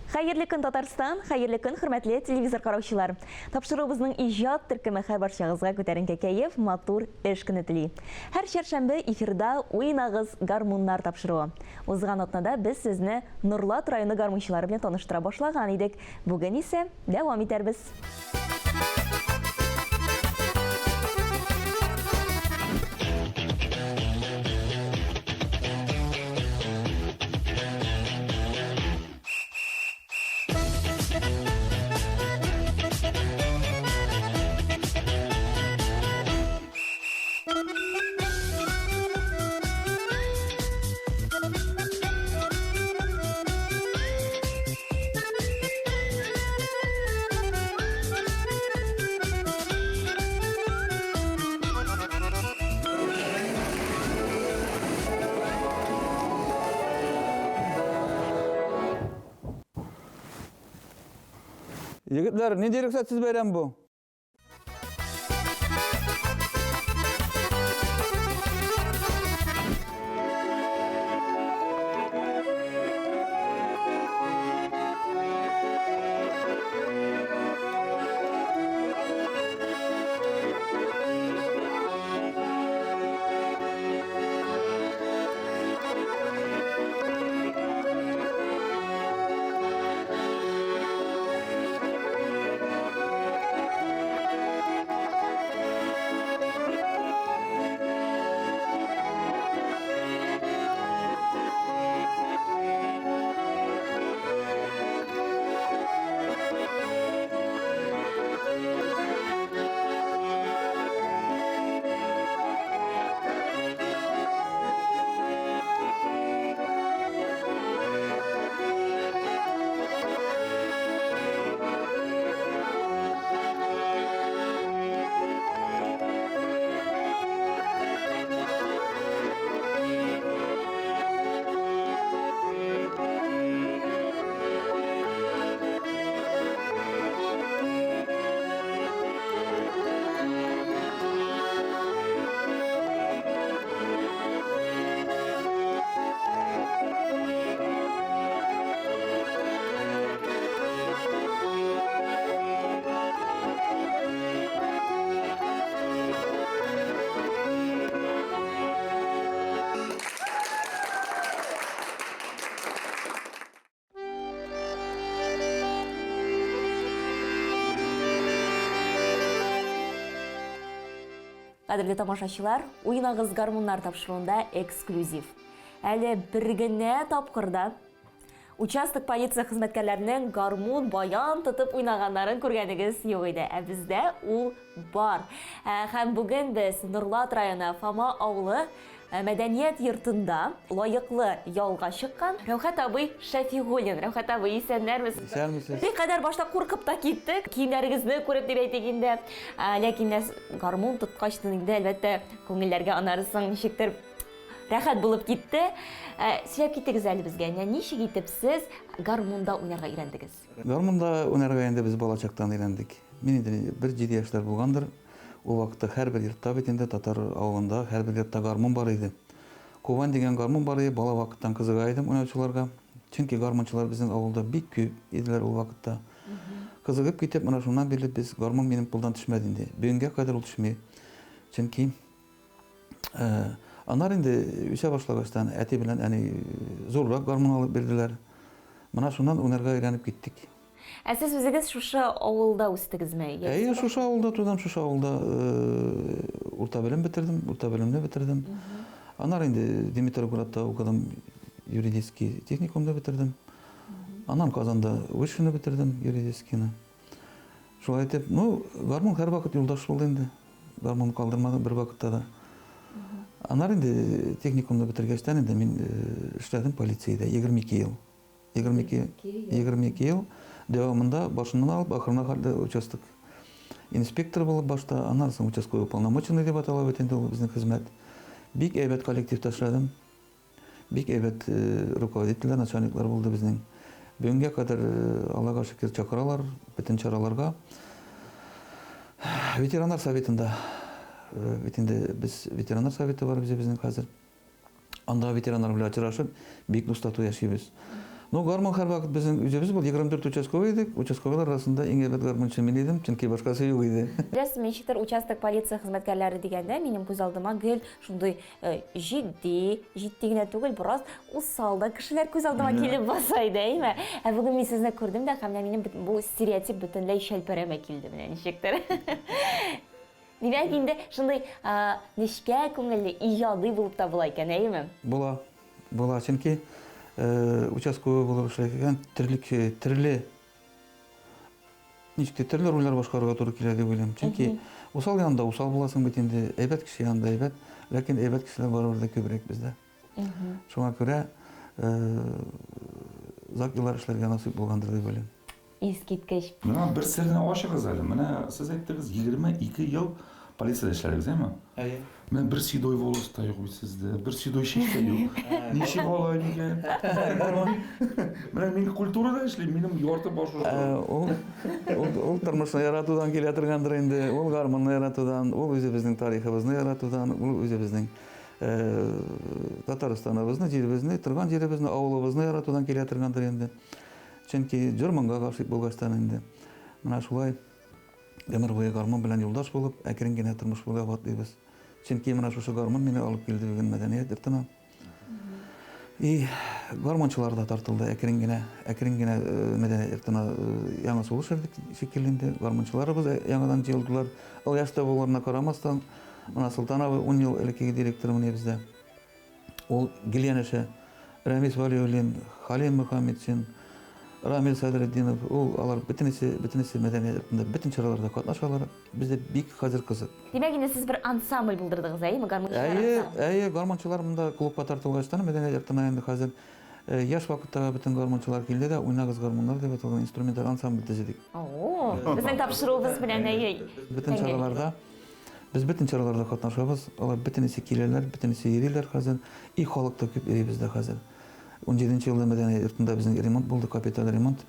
Хәерле көн, Татарстан! Хәерле көн, хөрмәтле телевизор караучылар! Тапшыруыбызның иҗат төркеме һәрбарчагызга күтәренке кәеф, матур эш көне тели. Һәр чәршәмбе эфирда Уйнагыз, гармуннар тапшыруы. Узган атнада без сезне Норлат районы гармунчылары белән таныштыра башлаган идек. Бүген исә дәвам итәрбез. Егетләр, нинди рөхсәтсез бәйрәм бу? Кадерле тамашачылар, Уйнагыз гармуннар тапшыруында эксклюзив. Әле бер генә тапкыр да участок полиция хезмәткәрләренең гармун, баян тотып уйнаганнарын күргәнегез юк иде. Ә бездә ул бар. Ә, һәм бүген без Норлат районы Фома авылы Ә мәдәният йортында лаеклы ялга чыккан Рәүхәт абый Шәфигуллин. Рәүхәт абый, исәннәрмесез? Исәнмесез. Никадәр башта куркып та киттек, киемнәрегезне күреп дип әйтик инде. Ә, ләкин менә гармун тоткач инде, әлбәттә, күңелләргә аннары соң ничектер рәхәт булып китте. Ә, сөйләп китегез әле безгә, менә ничек итеп сез гармунда уйнарга өйрәндегез? Гармунда уйнарга инде без балачактан өйрәндек. Мин инде бер җиде яшьләр булгандыр. Ул вакытта һәрбер йортта бит инде татар авылында һәрбер йортта гармун бар иде. Кубань дигән гармун бар иде, бала вакыттан кызыга идем уйнаучыларга. Чөнки гармунчылар безнең авылда бик күп иделәр ул вакытта. Кызыгып китеп, менә шуннан бирле без гармун минем кулдан төшмәде инде. Бүгенгә кадәр ул төшми. Чөнки аннары инде үсә башлагачтан әти белән әни зуррак гармун алып бирделәр. Менә шуннан уйнарга өйрәнеп киттек. Ә сез үзегез шушы авылда үстегезме? Әйе, шушы авылда тудым, шушы авылда урта белем бетердем, урта белемне бетердем. Аннары инде Димитровградта укыдым, юридический техникумда бетердем. Аннан Казанда высшийны бетердем, юридическийны. Шулай итеп, ну, гармун һәрвакыт юлдаш булды инде. Гармун калдырмадым бер вакытта да. Аннары инде техникумны бетергәчтән инде мин эшләдем полициядә 22 ел. 22, 22 ел дәвамында башыннан алып ахырына хәтле участок инспектор булып башта, аннан соң участковый уполномоченный дип атала бит инде ул безнең хезмәт. Бик әйбәт коллективта эшләдем. Бик әйбәт руководительләр, начальниклар булды безнең. Бүгенгә кадәр Аллага шөкер чакыралар бөтен чараларга. Ветераннар советында бит инде без ветераннар советы бар безнең хәзер. Анда ветераннар белән очрашып, бик дус тату яшибез. Ну, гармун һәрвакыт безнең үзебез булды. 24 участковый идек. Участковыйлар арасында иң әйбәт гармунчы мин идем, чөнки башкасы юк иде. Беләсезме, ничектер участок полиция хезмәткәрләре дигәндә, минем күз алдыма гел шундый җитди, җитди генә түгел, бераз усал да кешеләр күз алдыма килеп баса иде, әйме? Ә бүген мин сезне күрдем дә, һәм менә минем бу стереотип бөтенләй шәлперәмә килде менә ничектер. Димәк, инде шундый нечкә күңелле, иҗади булып та була икән, әйеме? Була. Була, чөнки участковый булып эшләгән төрле төрле ничек тә төрле рольләр башкарырга туры килә дип уйлыйм. Чөнки усал янында усал буласың бит инде, әйбәт кеше янында әйбәт, ләкин әйбәт кешеләр барыбер дә күбрәк бездә. Шуңа күрә озак еллар эшләргә насыйп булгандыр дип уйлыйм. Искиткеч. Миңа бер серне ачыгыз әле. Менә сез әйттегез, 22 ел полициядә эшләдегез, әйме? Әйе. Менә бер седой волос та юк бит сездә, бер седой чәч тә юк. Ничек алай микән? Менә мин культурада эшлим, минем ярты баш уже. Ул ул тормышны яратудан килә торгандыр инде. Ул гармунны яратудан, ул үзебезнең тарихыбызны яратудан, ул үзебезнең Татарстаныбызны, җиребезне, торган җиребезне, авылыбызны яратудан килә торгандыр инде. Чөнки җыр-моңга гашыйк булгачтан инде менә шулай гомер буе гармун белән юлдаш булып, әкрен генә тормыш буйлап атлыйбыз. Чөнки менә шушы гармун мине алып килде бүген мәдәният йортына. И гармунчылар да тартылды әкрен генә, әкрен генә мәдәният йортына яңа сулыш өрдек шикелле инде. Гармунчыларыбыз яңадан җыелдылар. Ул яшьтә булуларына карамастан, менә Солтан абый 10 ел элеккеге директор менә бездә. Ул гел янәшә. Рәмис Вәлиуллин, Халим Мөхәммәтшин, Рамил Садретдинов, ул алар бөтенесе, бөтенесе мәдәният йортында бөтен чараларда катнашалар. Бездә бик хәзер кызык. Димәк, инде сез бер ансамбль булдырдыгыз, әйеме? Гармунчылар Әйе, ансамбле. әйе, гармунчылар монда клубка тартылгачтан мәдәният йортына инде хәзер э, яшь вакыттагы бөтен гармунчылар килде дә, Уйнагыз гармуннар дип аталган инструменталь ансамбль төзедек. О, безнең тапшыруыбыз белән, әйе. Бөтен чараларда Без бөтен чараларда катнашабыз. Алар бөтенесе киләләр, бөтенесе йөриләр хәзер. И халык та күп йөри бездә хәзер. 17 елда мәдәният йортында безнең ремонт булды, капиталь ремонт.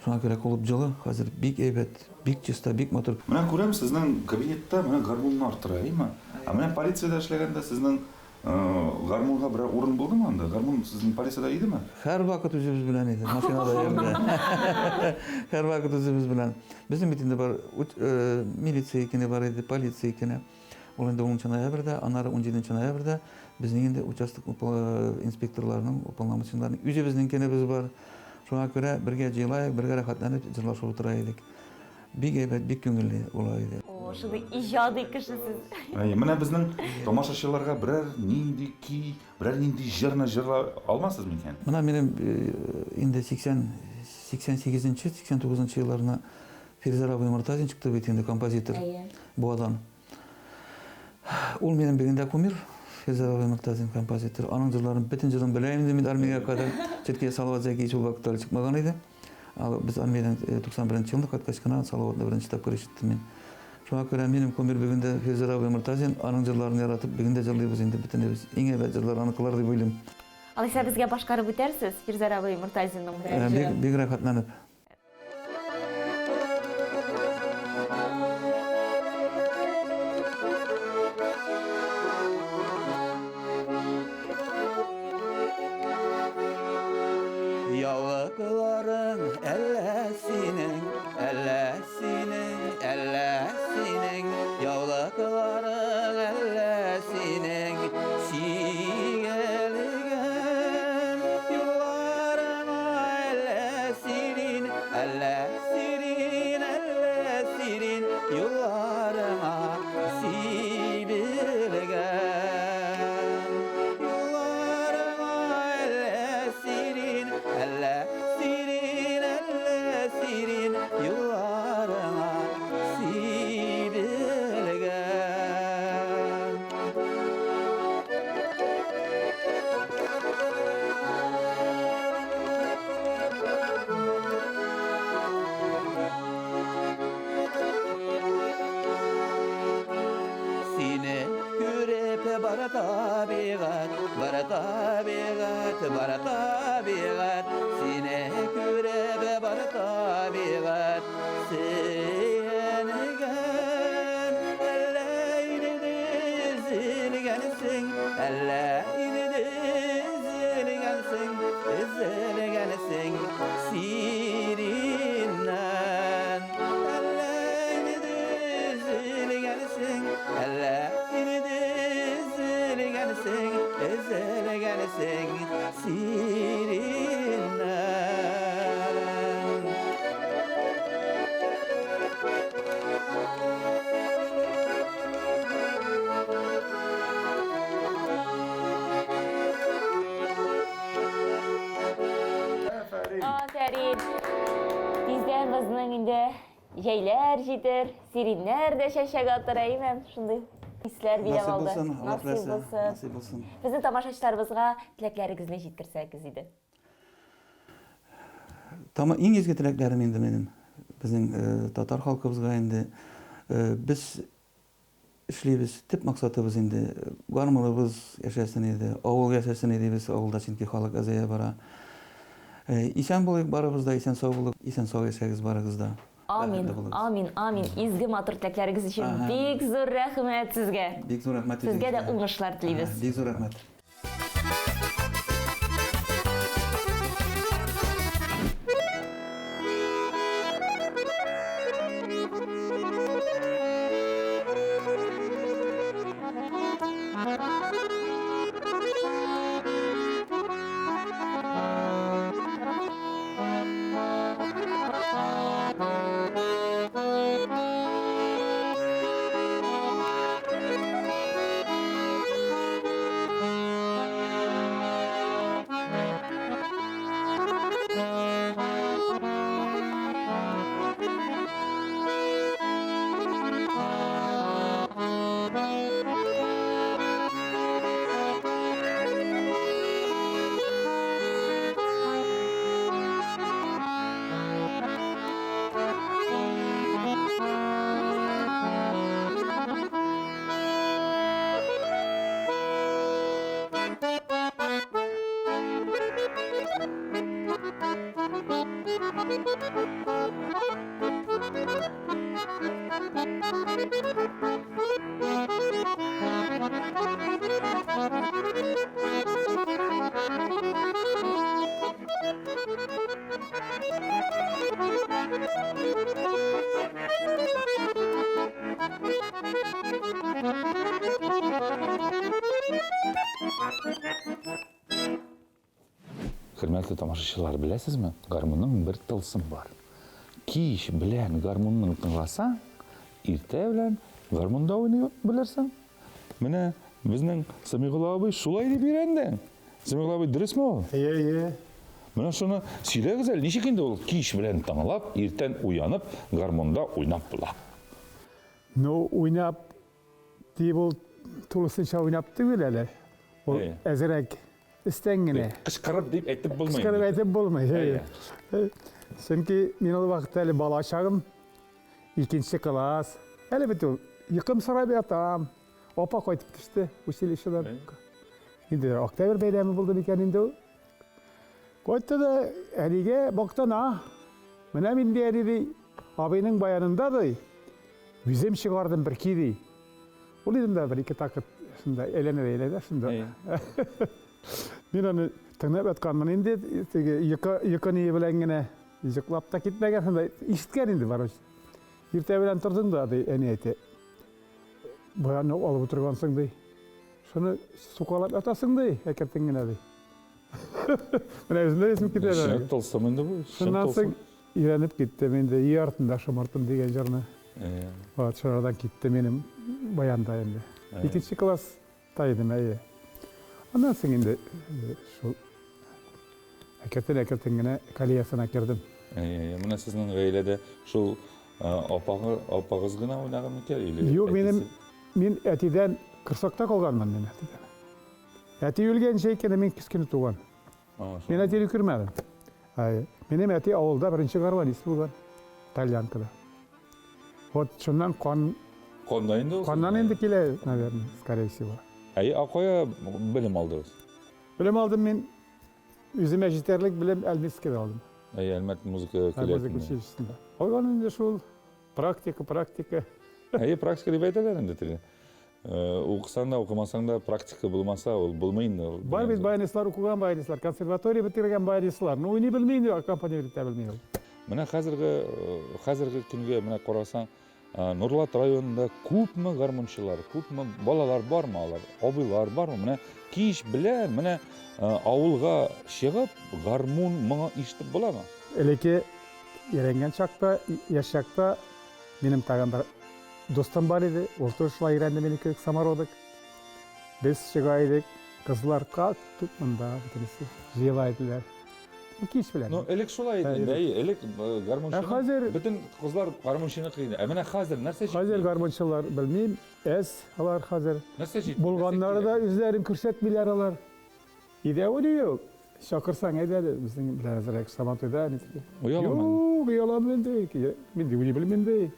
Шуңа күрә клуб җылы, хәзер бик әйбәт, бик чиста, бик матур. Менә күрәм, сезнең кабинетта менә гармуннар тора, әйеме? Ә менә полициядә эшләгәндә сезнең гармунга берәр урын булдымы анда? Гармун сезнең полициядә идеме? Һәрвакыт үзебез белән иде, машинада йөрде. Һәрвакыт үзебез белән. Безнең бит инде бар милиция икене бар иде, полиция икене. Ул инде 10 ноябрьдә, аннары 17 ноябрьдә безнең инде участок инспекторларының, уполномоченныйларның үзебезнең кенебез бар. Шуңа күрә бергә җыелаек, бергә рәхәтләнеп җырлашып утыра идек. Бик әйбәт, бик күңелле була иде. О, шундый иҗади кеше сез. Әйе, менә безнең тамашачыларга берәр нинди көй, берәр нинди җырны җырлай алмассыз микән? Менә минем инде 80, 88 нче, 89 нчы елларны Фирзәр абый Мортазин чыкты бит инде, композитор. Әйе. Буадан. Ул минем бүген дә кумир, Фирзәр абый Мортазин композитор. Аның җырларын, бөтен җырын белә инде мин армиягә кадәр. Чөнки Салават Зәкиевич ул вакытта әле чыкмаган иде. Без армиядән 91 нче елны кайткач кына Салаватны беренче тапкыр ишеттем мин. Шуңа күрә минем кумир бүген дә Фирзәр абый Мортазин, аның җырларын яратып бүген дә җырлыйбыз инде бөтенебез. Иң әйбәт җырлар аныкылар дип уйлыйм. Алайса безгә башкарып үтәрсез Фирзәр абый Мортазинның берәр җырын? Бик рәхәтләнеп. Яулыкларың әллә синең, әллә синең, әллә синең, яулыкларың әллә синең, чигелгән юлларыңа әллә сирин, әллә сирин, әллә сирин, юлларыңа сибелгән. Юлларыңа әллә сирин, әллә сирин, әллә сирин, юлларыңа сибелгән. Сине күреп бар табигать, бар табигать, бар табигать. Сине күреп бар табигать сөенгән. Әллә инде өзелгәнсең, әллә инде өзелгәнсең, Афәрин! Афәрин! Тиздән безнең инде җәйләр җитер, сириннәр дә чәчәк атыр, әйме? Шундый хисләр биләп Насыйп алды. булсын, Алла Насыйп теләсә. булсын. Насыйп булсын. Безнең тамашачыларыбызга теләкләрегезне җиткерсәгез иде. Тама иң изге теләкләрем инде минем. Безнең э, татар халкыбызга инде э, без эшлибез. Төп максатыбыз инде гармуныбыз яшәсен иде, авыл яшәсен иде без авылда, чөнки халык азая бара. Э, исән булыйк барыбыз да, исән сау булыйк, исән сау яшәгез барыгыз да. Амин, Бәхетле булыгыз. амин, амин. Изге матур теләкләрегез өчен Ага. бик зур рәхмәт сезгә. Бик зур рәхмәт Сезгә дә үзегезгә. уңышлар телибез. Ага, Бик зур рәхмәт. Хөрмәтле тамашачылар, беләсезме, гармунның бер тылсым бар. Кич белән гармунны тыңласаң, иртә белән гармунда уйный белерсең. Менә безнең Самигулла абый шулай дип өйрәнде. Самигулла абый, дөресме ул? Әйе, әйе. Менә шуны сөйләгез әле, ничек инде ул кич белән тыңлап, иртән уянып, гармунда уйнап була? Ну, уйнап дип ул тулысынча уйнап түгел әле. Ул Әйе. әзрәк өстән генә. Кычкырып дип әйтеп булмый. Кычкырып әйтеп булмый. Әйе. Әйе. Чөнки мин ул вакытта әле бала чагым, икенче класс. Әле бит ул йокым сорап ятам. Апа кайтып төште училищедан. Инде октябрь бәйрәме булды микән инде ул. Кайтты да әнигә мактана. Менә мин ди әни ди, абыйның баянында ди, үзем чыгардым бер ки ди. Ул идем дә бер ике такт шунда әйләнә әйләнә шунда. Мин аны тыңлап ятканмын инде, теге йокы йокы ние белән генә йоклап та китмәгән шунда ишеткән инде барыбер. Иртә белән тордым да ди, әни әйтә. Баянны алып утыргансың ди. Шуны сукалап ятасың ди, әкертен генә ди. Менә үземдә исем китә. Чын тылсым инде бу. чын Шуннан соң тылсым. өйрәнеп киттем инде, өй артында шомыртым дигән җырны. Әйе. Вот шулардан китте минем баянда инде. Әйе. Икенче класста идем, әйе. Аннан соң инде э, шул әкертен әкертен генә колеясына кердем. Әйе, әйе. Менә сезнең гаиләдә шул э, апагы, апагыз гына уйнаган микән или Юк, минем әтисе? мин әтидән корсакта калганмын мин әтидән. Әти үлгәнчә икән, мин кечкенә туган. А, шул. Мин әтине күрмәдем. Әй, минем әти авылда беренче гармонист булган. Тальянкада. Вот шуннан кан Каннан инде ул. каннан сезнең? инде килә, наверное, скорее всего. Әйе, а кая белем алдыгыз? Белем алдым мин үземә җитәрлек белем Әлмискедә алдым. Әйе, Әлмәт музыка Музыка көллиятендә. училищесында. Алган инде шул практика, практика. Әйе, практика дип әйтәләр инде теге. Э, Укысаң да, укымасаң да практика булмаса, ул булмый инде ул. Бар бит баянистлар, укыган баянистлар, консерватория бетергән баянистлар. Ну, уйный белми инде, аккомпанировать итә белми ул. Менә хәзерге э, хәзерге көнгә менә карасаң, э, Нурлат районында күпме гармунчылар, күпме балалар бармы алар, абыйлар бармы? Менә кич белән менә э, авылга чыгып гармун моңы ишетеп буламы? Элеке өйрәнгән чакта, яшь чакта минем тагын бер дустым бар иде. Ул тоже шулай өйрәнде минеке кебек самородок. Без чыга идек, кызлар как тут монда бөтенесе җыела иделәр. Кич белән. Ну, элек шулай иде инде, әйе, элек гармунчы. Ә хәзер бөтен кызлар гармунчыныкы иде. Ә менә хәзер нәрсә җитми? Хәзер гармунчылар белмим, әз алар хәзер. Нәрсә җитми? Булганнары да үзләрен күрсәтмиләр алар. Өйдә уйный ул. Чакырсаң, әйдә әле, безнең белән әзрәк Сабантуйда нитеп. Ояламы? Юк, оялам инде. Мин дә уйный белмим ди.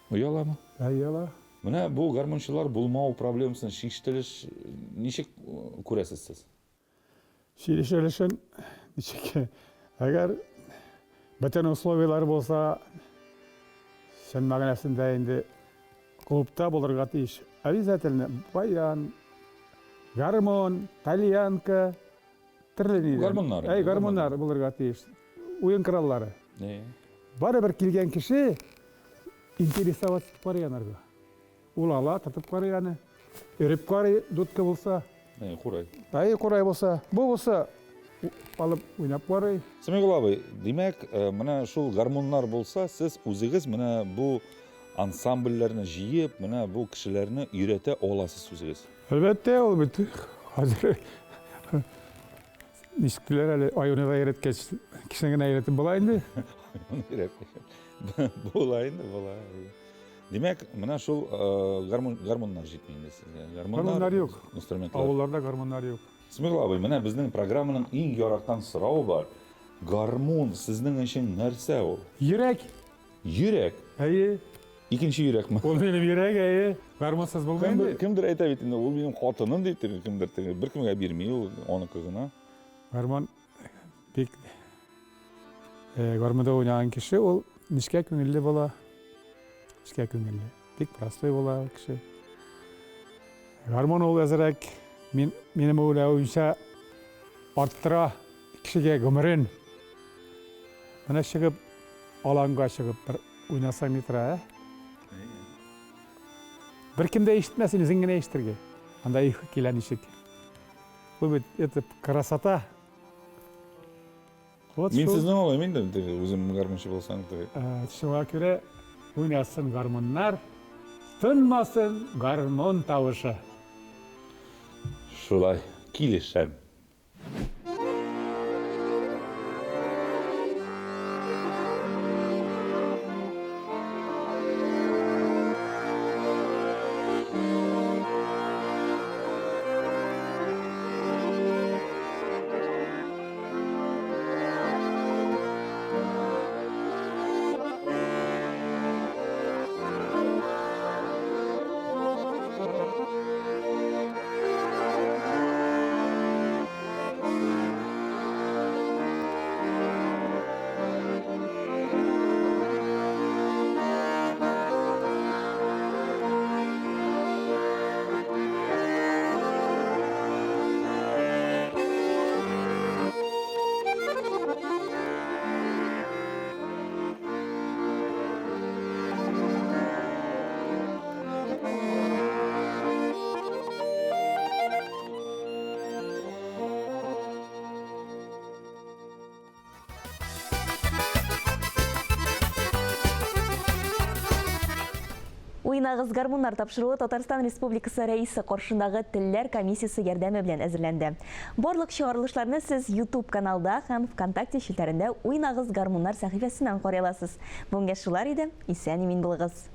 Ояламы? Ояла. Менә бу гармунчылар булмау проблемасын чиштереш ничек күрәсез сез? Чишелешен ничек? Әгәр бөтен условияләр булса, чын мәгънәсендә инде клубта булырга тиеш. Обязательно баян, гармон, тальянка, төрле нидән. Гармуннар. Әй, гармуннар булырга тиеш. Уен кораллары. Барыбер килгән кеше интересоваться итеп карый анарга. Ул ала, тотып карый аны. Өреп карый, дудка булса. Әй, курай. Әй, курай булса. Бу булса, алып уйнап карый. Сәмигулла абый, димәк, менә шул гармуннар булса, сез үзегез менә бу ансамбльләрне җыеп, менә бу кешеләрне өйрәтә аласыз үзегез. Әлбәттә, ул бит хәзер ничек диләр әле, аюны да өйрәткәч, кешене генә өйрәтеп була инде. Аюны өйрәткәч. Була инде, була. Димәк, менә шул гармун, гармуннар җитми инде сезгә. Гармуннар юк. Инструментлар. Авылларда гармуннар юк. Смигул абый, менә безнең программаның иң яраткан соравы бар. Гармун сезнең өчен нәрсә ул? Йөрәк. Йөрәк? Әйе. Икенче йөрәкме? Ул минем йөрәк, әйе. Гармунсыз булмый инде. Кемдер әйтә бит инде, ул минем хатыным дип, кемдер теге беркемгә бирми ул, аныкы гына. Гармун бик гармунда уйнаган кеше ул нечкә күңелле була. Нечкә күңелле. Бик простой була ул кеше. Гармун ул әзрәк мин минем уйлавымча арттыра кешегә гомерен. Менә чыгып аланга чыгып бер уйнасаң ни тора, ә? Беркем дә ишетмәсен, үзең генә ишетергә. Анда их килә ничек. Бу бит это красота. Вот Мин сезне аңлыйм инде, теге үзем гармунчы булсаң, теге. Шуңа күрә уйнасын гармуннар, тынмасын гармун тавышы. Шулай, килешәм. Уйнагыз гармуннар тапшыруы Татарстан Республикасы Рәисе каршындагы Телләр комиссиясе ярдәме белән әзерләнде. Барлык чыгарылышларны сез YouTube каналда һәм ВКонтакте челтәрендә Уйнагыз гармуннар сәхифәсеннән карый аласыз. Бүгенгә шулар иде. Исән-имин булыгыз.